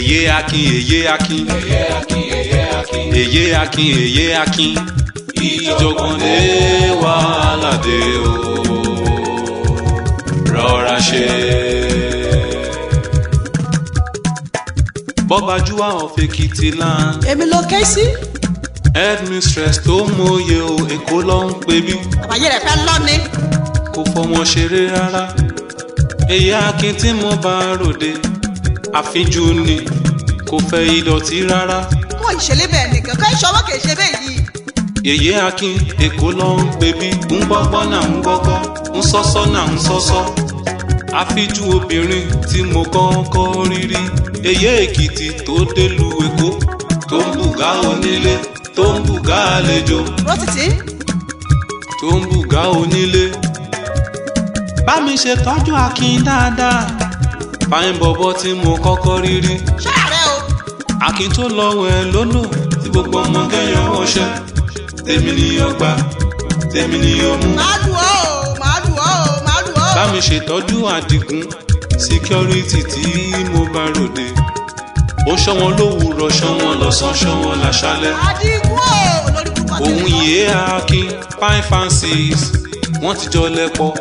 Èyé akin, èyé akin, èyé akin, èyé akin, ìjọ̀gbọ̀n dé, wàhálà dé o, rọra ṣe. Bọ́bájúwà of Èkìtì land. Èmi ló ké sí. Headmistress tó mòye o, Èkó ló ń pè bí. Àbáyé rẹ̀ fẹ́ lọ́ni. Kò fọmọ ṣeré rárá. Èyí akin tí mo bá ròde, àfínjú ni, kò fẹ́ ìdọ̀tí rárá. Kó ìṣẹ̀lẹ̀ bẹ́ẹ̀ nìkan kó ìṣọwọ́ kì í ṣe bẹ́ẹ̀ yìí. Yèyé akin, Èkó ló ń pè bí. Ń gbọ́gbọ́ náà ń gbọ́gbọ́, ń sọ́sọ́ náà ń sọ́sọ́. Àfíjú obìnrin tí mo kọ́kọ́ rí rí, èyí Èkìtì tó délùú Èkó, tó ń bùgá onílé, tó ń bùgá àlejò, Rótìtì. tó ń bùgá onílé. Bá mi ṣe tọ́jú akin dáadáa, fáyín bọ̀bọ̀ tí mo kọ́kọ́ rí rí. Ṣọ́ra rẹ o. Akin tó lọ́wọ́ ẹ lólò tí gbogbo ọmọ kẹyàn wọṣẹ́, tèmi ni ó gbà, tèmi ni ó mú. Màá lù ọ́ o, màá lù ọ́ o, màá lù ọ́ o. Bá mi ṣètọ́jú Àdìgún security tí mo bá ròde, ó ṣọ́ wọn lówùúrọ̀, ṣọ́ wọn lọ́sàn, ṣọ́ wọn láṣálẹ́. Àdìgún o, lórí púpọ̀ Òun tẹ̀lé. yìí akin fine fancies, wọ́n ti jọ lẹ́pọ̀.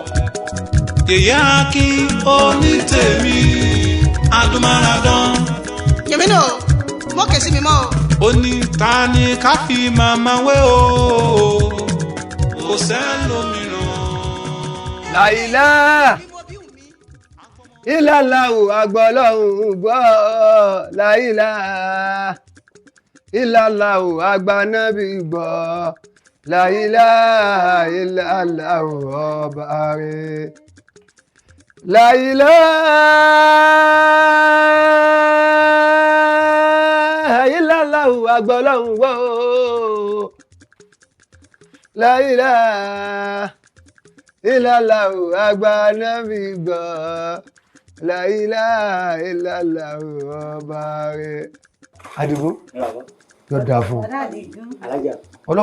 Yèyé akin onítèmi adúmáradán. Yèmí nù o, mọ́ kè sí mi mọ́ o. Ó ní ta ni ká fi màmá wé o, kò sẹ́lòmíràn. Làyìnlá ìlàláwò àgbọ̀lọ́hùn gbọ́, làyìnlá ìlàláwò àgbànábì gbọ́, làyìnlá ìlàláwò ọba rẹ̀, làyìnlá ìlàláwò àgbọ̀lọ́hùn gbọ́, làyìnlá ìlàláwò àgbànábì gbọ́, làyìnlá ìlàláwò ọba rẹ̀. Adigun, yóò dáa fún ọ.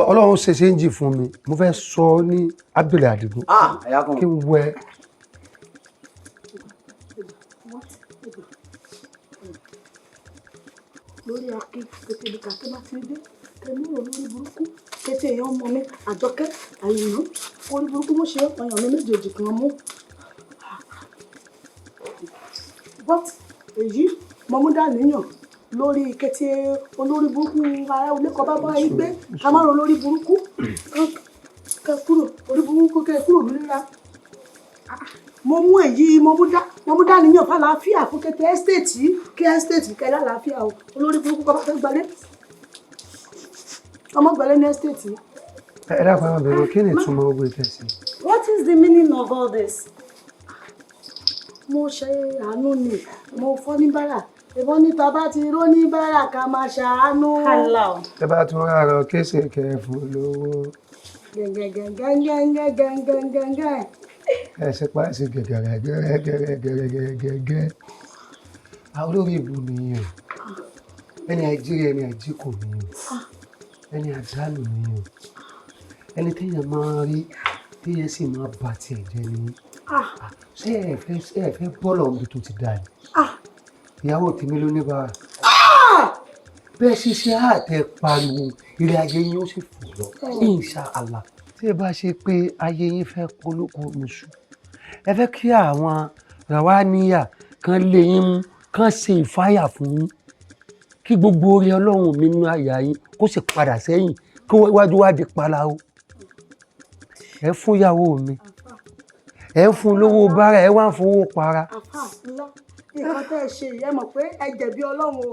Ọlọ́run ṣe ṣe ń jì fún mi. Mo fẹ́ sọ ọ́ ní Abdul Adigun kí n wẹ. Lórí akin kété bí kàkẹ́ bá ti dé kẹmí ò lórí burúkú kété èèyàn ọmọ mi Àjọkẹ́ Àyìnà orí burúkú mo ṣe ọyàn mi méjèèjì kan mú. But èyí mo mú dàníyàn lórí kété olórí burúkú ara olẹ́kọ̀ọ́ bá bá yín gbé ká má ro olórí burúkú kẹ kúrò, orí burúkú kẹ kúrò nílá. Mo mú èyí, mo mú dàníyàn fàlàáfíà fún kété estate, kí estate kẹ lálàáfíà o. Olórí burúkú kọ́ bá fẹ́ gbalé, ọmọ gbalé ní estate. Ẹ dákun, àwọn obìnrin, kí ni ìtumọ̀ ogun ìtẹ̀sí? What is the meaning of all this? Mo ṣe àánú ni, mo fọ́ ní bàrà ìbọn níta bá ti ró ní bàrà ká máa ṣàánú. Halal. Ẹ bá tún rárọ kéṣe kẹfù lówó. Gẹ̀gẹ̀gẹ̀gẹ̀gẹ̀gẹ̀gẹ̀gẹ̀. Ẹ ṣe pa ṣe gẹ̀gẹ̀rẹ̀ gẹ̀rẹ̀ gẹ̀rẹ̀ gẹ̀rẹ̀ gẹ̀gẹ̀. Àwọn olórí ìlú nìyẹn o, ẹni àìjírí, ẹni àìjíkò nìyẹn o, ẹni àdánù nìyẹn o, ẹni téèyàn máa rí téèyàn sì máa bà tiẹ̀ jẹ́ ni. Ṣé ẹ fẹ́ bọ́ọ̀lù ọ̀hún tó ti dà ní? Ìyàwó tèmi ló ní bára bẹ́ẹ̀ ṣiṣẹ́ àtẹ pariwo ilé ayé yín ó sì fò lọ, insha Allah. Tí ẹ bá ṣe pé ayé yín fẹ́ polóko mùsù, ẹ fẹ́ kí àwọn ràwáníyà kan lé yín mú, kan ṣe ìfáyà fún yín, kí gbogbo orí Ọlọ́run mi nínú àyà yín kó sì padà sẹ́yìn, kí wájú wá di palao. Ẹ fún ìyàwó mi, ẹ fún lówó bára, ẹ wá ń fowó para. Àfà ńlá, nǹkan tẹ́ ẹ ṣe yìí, ẹ mọ̀ pé ẹ jẹ̀bi Ọlọ́run o.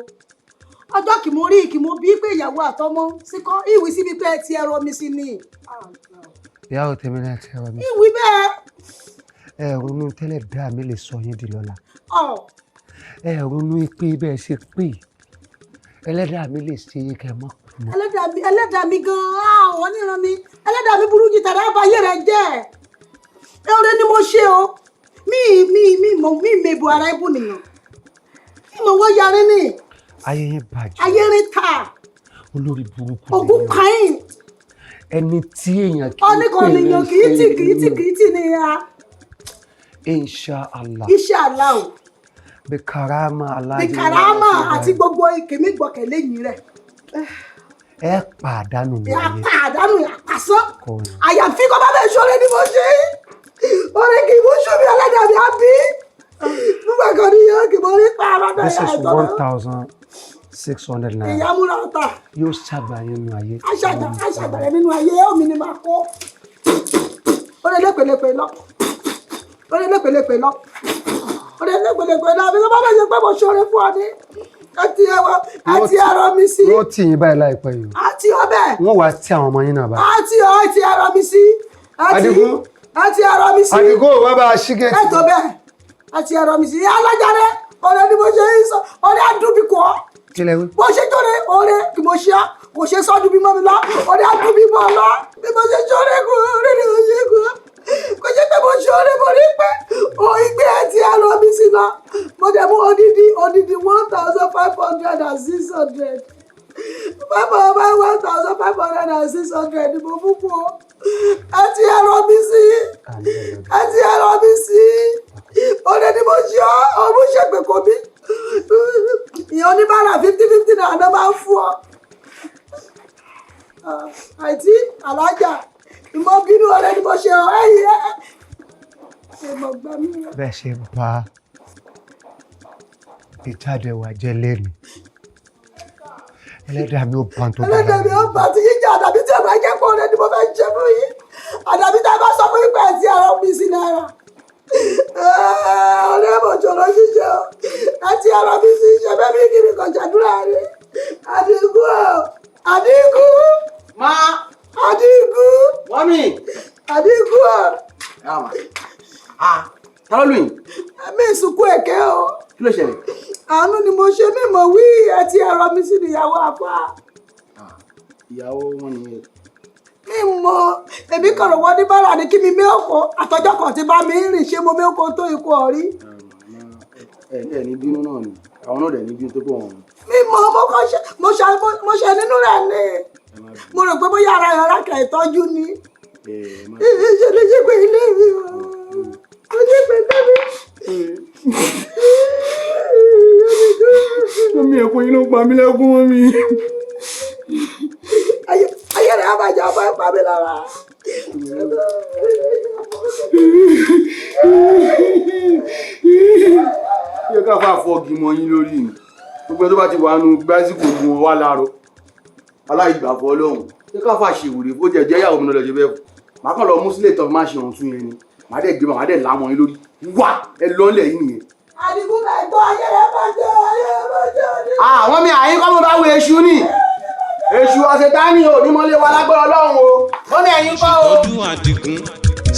Ọjọ́ kì mo rí kì mo bí pé ìyàwó àtọmọ síkọ́ ìwí síbi pé ẹ ti ẹrọ mi sí ni. Ìyàwó tèmi náà ti ẹrọ mi. Ìwí bẹ́ẹ̀. Ẹ ronú tẹ́lẹ̀ dá mi lè sọ yín di lọ́la. Ọ̀. Ẹ ronú pé bẹ́ẹ̀ ṣe pé ẹlẹ́dàá mi lè ṣe é kẹ́ ẹ mọ́ kú mọ́. Ẹlẹ́dàá mi, ẹlẹ́dàá mi gan-an, àwọn oníran mi, ẹlẹ́dàá mi burú jù tàbí àbáyé rẹ̀ jẹ́. Oore ni mo ṣe o. Mi mọ̀ mi mèbò ara ibù nìyàn. Mi mọ̀ wọ́n yarí ni. Ayé yín bàjẹ́. Ayé rin ta. Olórí burúkú. Ògún kàín. Ẹni tí èèyàn kì í Oníkan nìyàn kì í tì kì í tì kì í tì ní ya. Insha Allah. Insha Allah o. Bí karama aláàjì. Bí karama àti gbogbo ìkèmí gbọ̀kẹ̀lé yìí rẹ̀. Ẹ pàdánù ní ayé. Àpàdánù àpàsán. Kọ́ ni. Àyàfi kọ́ bá bẹ̀ ṣọ́rẹ́ ni mo ṣe. Orí kì í mú ṣùmí ẹlẹ́dàá mi á bí. Nígbà kan ní yóò kì í mo rí pààrọ̀ náà This yà is ẹ̀tọ́ one náà. thousand six hundred naira. Ìyá múra ọ̀tà. Yóò ṣàgbáyé nínú ayé. Aṣàgbàrẹ̀ nínú ayé omi ni màá kó. Ó lé lépèlépè lọ. Ó lé lépèlépè lọ. Ó lé lépèlépè lọ. Àbí tó bá bẹ̀ ṣe pé mo ṣoore fún ọ ní. Àti ẹwà àti ẹ̀rọ mi sí. Wọ́n tì yín báyìí láìpẹ́ yìí. Àti ọbẹ̀. Wọ́n wá tí àwọn ọmọ yín náà báyìí. Àti ọ àti ẹ̀rọ mi sí. Adigun. Àti ẹ̀rọ mi sí. Adigun wá bá a ṣí gẹ̀ẹ́tì. Ẹ̀tọ́ bẹ́ẹ̀. Àti ẹ̀rọ mi sí. Alájàre ọ̀rẹ́ ni mo ṣe ń sọ. Ọ̀rẹ́ àdúbí kọ́. Kí lẹ wí? Bó ṣe jóre ọ̀rẹ́ kì mo ṣe á kò ṣe sọ́dún bí mọ́ mi lọ. Ọ̀rẹ́ àdúbí mọ́ lọ. Bí mo ṣe jóre kù ọ̀rẹ́ ni mo ṣe kù. Kò ṣe pé mo ṣe ọ̀rẹ́ mo rí pé o ìgbé àti ẹ̀rọ mi sí lọ. Mo dẹ̀ mú odidi 1,500 and 600. Five hundred 1,500 and 600 ni mo fún kú o. Àti ẹ̀rọ mi sí. Àti ẹ̀rọ mi sí. Ọ̀rẹ́ ni mo ṣe ọ́, ọmú ṣèpè kò mí. Ìyẹn oníbàárà 50-50 náírà ló máa ń fún ọ. Àìtí alájà, ìmọ̀ bínú ọ̀rẹ́ ni mo ṣe ọ́, ẹ̀yìn ẹ̀. Ìmọ̀ gbà mí. Bẹ́ẹ̀ ṣe bá ìjáde wa jẹ́ lẹ́nu. Ẹlẹ́dàá mi ò bá tó bá Ẹlẹ́dàá mi ó bá ti yín jẹ́ àdàbí tí ẹ bá jẹ́ pé ọ̀rẹ́ ni mo fẹ́ ṣe fún yín. Àdàbí tí ẹ bá sọ fún yín pé ẹ ti ẹ̀rọ mi sí náírà. Ọ̀rẹ́ mo jọ̀rọ̀ ṣíṣe o. Ẹ ti ẹ̀rọ mi sí ṣe bẹ́ẹ̀ bí kí mi kàn ṣàdúrà rẹ̀. Àdìgún o. Àdìgún. Má. Àdìgún. Mọ́mì. Àdìgún o. Ah, ta ló lù yín? Ẹ̀mí ìsìnkú èké o. Kí ló ṣẹlẹ̀? Àánú ni mo ṣe mímọ̀ wí ẹ ti ẹ̀rọ mi sí ìyàwó àfa. Ìyàwó wọn ni. Mi mọ èmi kọ̀rọ̀ wọ́n ní bára ni kí mi mé òkò àtọ́jọ́ kan ti bá mi rìn ṣé mo mé òkò tó ikú ọ̀rí. Ẹ ní bínú náà ni, àwọn náà dẹ̀ ní bínú tó pọ̀ wọn. Mi mọ mo kàn ṣe mo ṣe nínú rẹ̀ ni. Mo rò pé bóyá ara yàrá kan ìtọ́jú ni. Ṣe lè ṣe pé ilé mi o. Mo ṣe pé ilé mi. Mọ́mí ẹ̀kọ́ yín ló pa mí lẹ́kún mọ́mí. Ayé rẹ̀ á máa jẹ́ ọmọ ẹ̀ pa mí lára. Ṣé ká fà fọ́ọ̀gì mọ́ yín lórí ni? Gbogbo ẹni tó bá ti wà nù gbásíkò gun wà láàárọ̀. Aláìgbàfọ́ Ọlọ́run. Ṣé ká fà ṣèwúre? Ó jẹ́ jẹ́ ìyàwó mi náà lọ ṣe bẹ́ẹ̀ fún. Màá kàn lọ mú sílẹ̀ tán fi máa ṣe ohun tún yẹn ni. Màá dẹ̀ gbé màá dẹ̀ lámọ̀ yín lórí. Wá ẹ lọ́lẹ̀ yín nìyẹn. Àdìgún náà gbọ́ ayé rẹ̀ máa jẹ́ ayé rẹ̀ máa jẹ́. Àwọn mi àyín kọ́ mo bá wo èṣù ni. Èṣù ọ̀sẹ̀tánì ò ní mọ́lé wa lágbára Ọlọ́run o. Mọ́mí ẹ̀yin kọ́ o. Ṣètọ́jú Àdìgún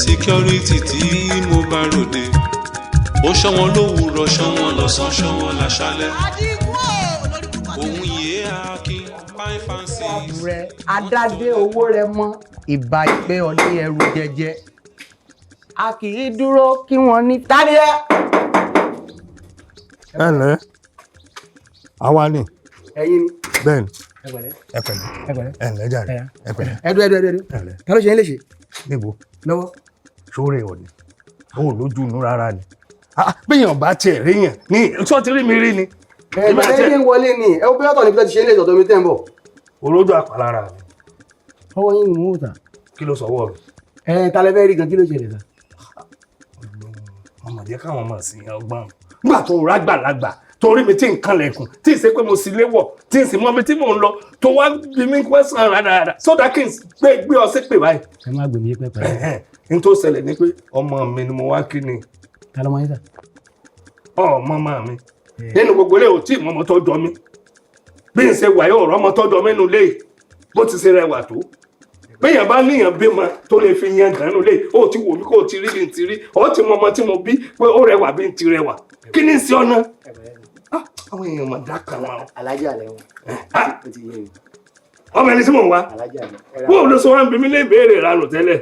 security tí mo bá ròde. Ó ṣọ́ wọn lówùúrọ̀, ṣọ́ wọn lọ́sàn-án, ṣọ́ wọn láṣálẹ́. Òun yìí Akin fine fancy. Rẹ adádé owó rẹ mọ ìbà ìpè ọdẹ ẹrù jẹjẹ. A kì í dúró kí wọ́n ní. Tani ẹ? Ẹ ǹlẹ́, àwa ni. Ẹ̀yin ni. Bẹ́ẹ̀ni. Ẹ pẹ̀lẹ́. Ẹ pẹ̀lẹ́. Ẹ pẹ̀lẹ́. Ẹ ǹlẹ́ jàre. Ẹ pẹ̀lẹ́. Ẹdú ẹdú ẹdú ẹdú. Ẹ ǹlẹ́. Ta ló ṣe yín léṣe? Níbo? Lọ́wọ́. Sórí ò ní. O ò lójú inú rárá ni. Bíyàn bá tiẹ̀ ríyàn ní sọ ti rí mi rí ni. Ẹ ẹ ní wọlé ni, ẹ ó bí ọ̀tọ̀ níbi tó ti ṣe ń lè tọ̀tọ̀ mi tẹ́ ń bọ̀. Olójú àpàlára mi. Ọwọ́ yín ni mò ń wò tà. Kí ló sọwọ́ rẹ̀? Ẹ ta lẹ fẹ́ rí gan, kí ló ṣẹlẹ̀ sà? Ọmọ jẹ́ káwọn ọmọ sí ọgbọ́n. Nígbà tó rà gbàlagbà torí mi tí ń kanlẹ̀kùn tí ì ṣe pé mo sì léwọ̀ tí ì sì mọ ibi tí mò ń lọ tó wá bí mi kwẹ́sàn rádaràda sódà kí n gbé ọ sí pè báyìí. Ẹ má gbèmí yé pẹ́pẹ́. N tó ṣẹlẹ̀ ni pé ọmọ mi ni mo wá kí ni. Ta lọmọ yín sà? Ọmọ ọmọ mi nínú gbogbo ilé ò tí ì mọ ọmọ tó jọ mí bí n ṣe wà yóò rọ ọmọ tó jọ mí nínú ilé yìí bó ti ṣe rẹwà tó béèyàn bá níyàn bímọ tó lè fi yan gàn nínú ilé yìí ó ti wò mí kó o ti rí bí n ti rí ó ti mọ ọmọ tí mo bí pé ó rẹwà bí n ti rẹwà kí ni sí ọ̀nà àwọn èèyàn mà dákà wọn. Alájà lẹ wọn. Ó ti yé mi. Ọmọ ẹni tí mò ń wá Alájà lẹ. bó o lọ sọ wá ń bí mi ní ìbéèrè ìranù tẹ́lẹ̀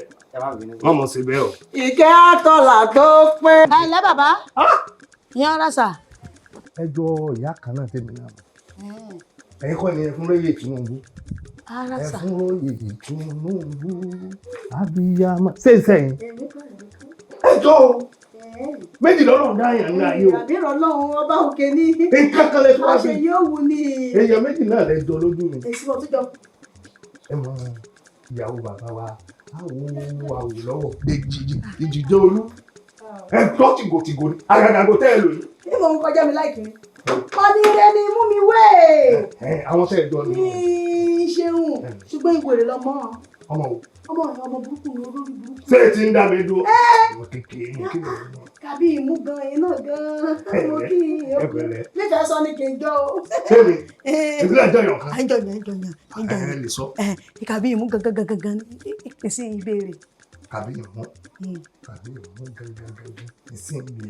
wọ́n mọ̀ sí bẹ́ẹ̀ o. Ìkẹ́ àtọ̀là tó pé. Ẹ ǹlẹ́ bàbá. Yan ara sà. Ẹ jọ ìyá kan náà tèmi náà mọ̀. Ẹ̀yin kọ́ ni ẹ fún lóye Tinubu. Ara Ẹ sà. fún lóye Tinubu. Abiyamọ. Ṣé ìsẹ̀yìn? Ẹ jọ o. Méjì lọ́rọ̀ ń dáyàn ní ayé o. Àbí ìrọ̀lọ́run ọba òkè ní. Nǹkan kan lè tó wá sí. Àṣẹ yóò wù ní. Èèyàn méjì náà lè jọ lójú mi. Èsì wọn tó jọ. Ẹ mọ ìyàwó bàbá wa, àwò àwò lọ́wọ́ ìjìjẹ́ olú. Ẹ tọ́ tìgòtìgò ni, àgàgàgò tẹ́ ẹ lò yìí. Ní mò ń kọjá mi láìkiri. Wọ́n ní ire ni mú mi wé. Àwọn tẹ́ ẹ jọ ni. Ní ṣeun, ṣùgbọ́n ìwèrè lọmọ. Ọmọ wo? Ọmọ rẹ̀ ọmọ burúkú ni, olórí burúkú. Ṣé ẹ ti ń dá mi dúró? Mo kékeré mo kí ló ń bọ̀. Kàbí ìmú gan iná gan. Mo kí Ẹ pẹ̀lẹ́. Nífẹ̀ẹ́ sọ ni kì í jọ o. Ṣé mi? Ìbílẹ̀ jẹ́ ìyọ̀ kan. À ń jọ yàn, ń jọ yàn, ń jọ Ẹ yàn. lè sọ. Kàbí ìmú gangan gangan gan ìpèsè ìbéèrè. Kàbí ìmú. Kàbí ìmú gangan gangan ìsìnbí.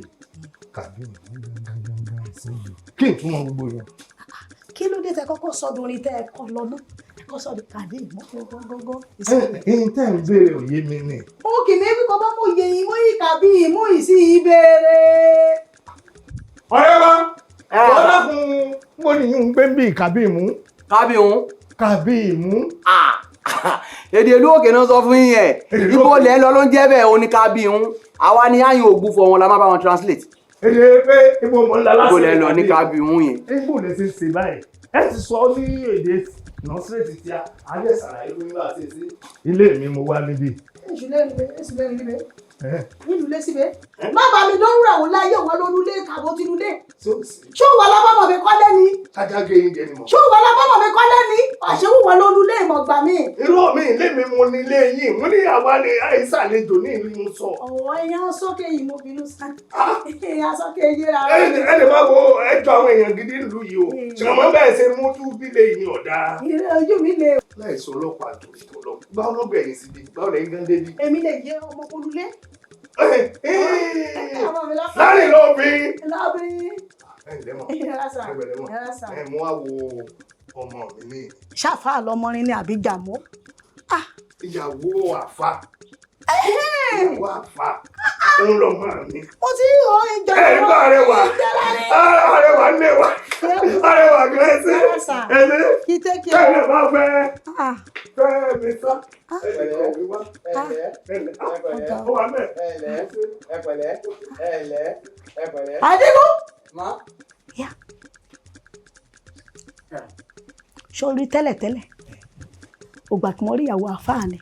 Kàbí ìmú gangan gangan ìsìnbí. Kí n túmọ̀ gbogbo yẹn? Kí ló dé tẹ kọ́kọ́ sọ́dún orin tẹ́ ẹ kọ́ lọ náà? Ẹ kọ́ sọ́dún kàbí ìmú gangan gangan ìsìnbí. Ẹ tẹ́ ń béèrè òye mi ni. Ó kì ní bí kò bá mú iye ìmú yìí kàbí ìmú ìsí ìbéèrè. Ọ̀rẹ́ wa, ọlọ́kùn mo ní ń gbé bí kàbí ìmú. Kábí òun. Kàbí ìmú. Èdè ìlú òkè náà sọ fún yín ẹ̀. Ibo lẹ́ ń lọ ló ń jẹ́ bẹ́ẹ̀, oní kábí òun. Àwa ni àyìn ògbúfọ̀ wọn la máa bá wọn translate. Èdè pé ibo mọ̀ ń la lásìkò. Ibo lẹ́ ń lọ ní kábí òun yẹn. Ibo lè ṣe ṣe báyìí. Ẹ ti sọ ní èdè nọ́sírètì tí a ayé ṣàlàyé fún yín bá a ṣe ṣe. Ilé mi mo wá níbí. Èṣù lẹ́nu ibẹ̀, èṣù lẹ́nu ibẹ̀, nílùú lé síbẹ̀. Má bàa mi lórúkọ àwọn láyé òun lólulé tàbó tinúlé. Ṣé òun alábàbọ̀ mi kọ́lé ni? Kájá gé yín jẹ ni mọ̀. Ṣé òun alábàbọ̀ mi kọ́lé ni? Àṣewù wọn lólulé ìmọ̀gbà mi. Irọ́ mi, ilé mi mo ní ilé yín. Mo ní àwa ni àìsàn àlejò ní ìlú mo sọ. Ọ̀wọ́ ẹ̀yà sókè yìí mo bínú sá. Ẹ̀yà sókè yìí rà. Ẹ lè máa wo ẹjọ́ àwọn èèyàn gidi nílùú yìí o. Ṣùgbọ́n bẹ́ẹ̀ ṣe mójú bílẹ̀ yìí ni ọ̀dà. Ìrẹ́ ojú mi le. Láìsọ ọlọ́pàá àtòrí tó lọ. Báwo ló gbẹ̀yìn síbi? Báwo lẹ́yìn gan débi? Èmi lè yé ọmọ olulé. Láàrin lọ́ọ̀bì. Lọ́ọ̀bì. Ẹ ǹlẹ́ mọ̀. Ẹ Ẹ pẹ̀lẹ́ mọ̀. Ẹ mú wá wo ọmọ mi ní. Ṣáfà lọmọrin ni àbí jàmó? Ìyàwó àfa. Ìyàwó àfa. Òun lọmọ mi. Mo ti rí ọ ìjọ. Ẹ gbọ́ arẹwà. Arẹwà ń lé wa. Arẹwà gan ẹsẹ̀. Ẹsẹ̀. Kí tẹ́kì ẹ. Ẹ bá fẹ́. Fẹ́ mi sá. Ẹ kọ̀ wí wá. Ẹ ó wà mẹ́. Ẹ pẹ̀lẹ́, ẹ lẹ́, ẹ pẹ̀lẹ́. Adigun. Má. Sórí tẹ́lẹ̀tẹ́lẹ̀, ògbà tí mo rí ìyàwó àfáà ni,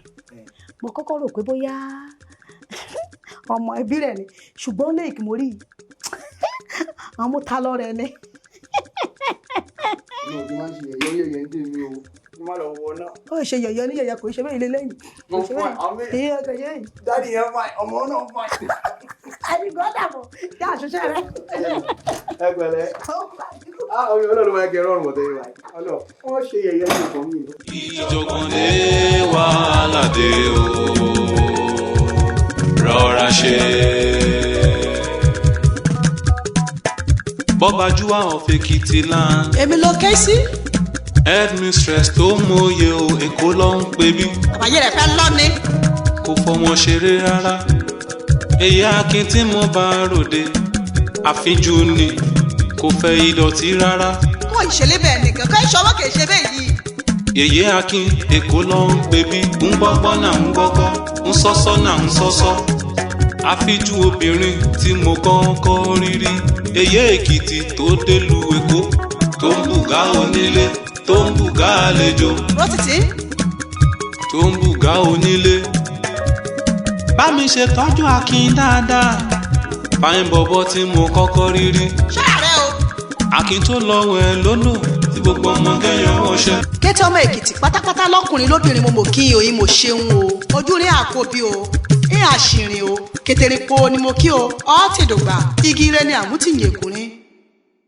mo kọ́kọ́ rò pé bóyá ọmọ ẹbí rẹ̀ ni, ṣùgbọ́n lẹ́yìn tí mo rí yìí, àwọn mú ta lọ́rẹ̀ ni. Mi ò fi máa ń ṣe yẹ̀yẹ́ yẹ̀yẹ́ ń tèmi o. Mo má lọ wọ náà. Ó ṣe yẹ̀yẹ́ ní yẹ̀yẹ́, kò ṣe bẹ́ẹ̀ ilé lẹ́yìn. Mo fún ẹ, àwọn méjì. Ìyẹn kò ṣe yìí. Dádì yẹn fine, ọmọ náà fine. Adigun ọ̀dàbọ̀, yá àṣìṣe rẹ̀. Ẹ pẹ̀lẹ́. Ah, omi Ọlọ́run máa kẹ rọrùn ọ̀tẹ̀ yìí wáyé. Ọlọ́, wọ́n ṣe yẹ̀yẹ́ ní ìkọ́ mi. Ìjọ̀gbọ̀n dé, wàhálà dé o, rọra ṣe. Bọ́bájúwà of Èkìtì land. Èmi ló ké sí. Headmistress tó mòye o, Èkó ló ń pè bí. Àbáyé rẹ̀ fẹ́ lọ́ni. Kò fọmọ ṣeré rárá. Èyí akin tí mo bá ròde, àfínjú ni, kò fẹ́ ìdọ̀tí rárá. Kó ìṣẹ̀lẹ̀ bẹ́ẹ̀ nìkan kó ìṣọwọ́ kì í ṣe bẹ́ẹ̀ yìí. Yèyé akin, Èkó ló ń pè bí. Ń gbọ́gbọ́ náà ń gbọ́gbọ́, ń sọ́sọ́ náà ń sọ́sọ́. Àfíjú obìnrin tí mo kọ́kọ́ rí rí. Èyí Èkìtì tó délùú Èkó, tó ń bùgá onílé, tó ń bùgá àlejò. Rótìtì. Tó ń bùgá onílé. Bá mi ṣe tọ́jú akin dáadáa. Fáyín bọ̀bọ̀ tí mo kọ́kọ́ rí rí. Ṣáà o. Akin tó lọ wẹ̀ lódò tí gbogbo ọmọ kẹyàn wọṣẹ. Kété ọmọ Èkìtì pátápátá lọ́kùnrin lóbìnrin, mo mọ̀ kí n òyìn mo ṣeun o. Ojú rí àkóbí o, ń àṣìrìn o, kètèrè po ni mo kí o, ọ́ ti dògbà, igi ire ni àmútìyìn èkùnrin.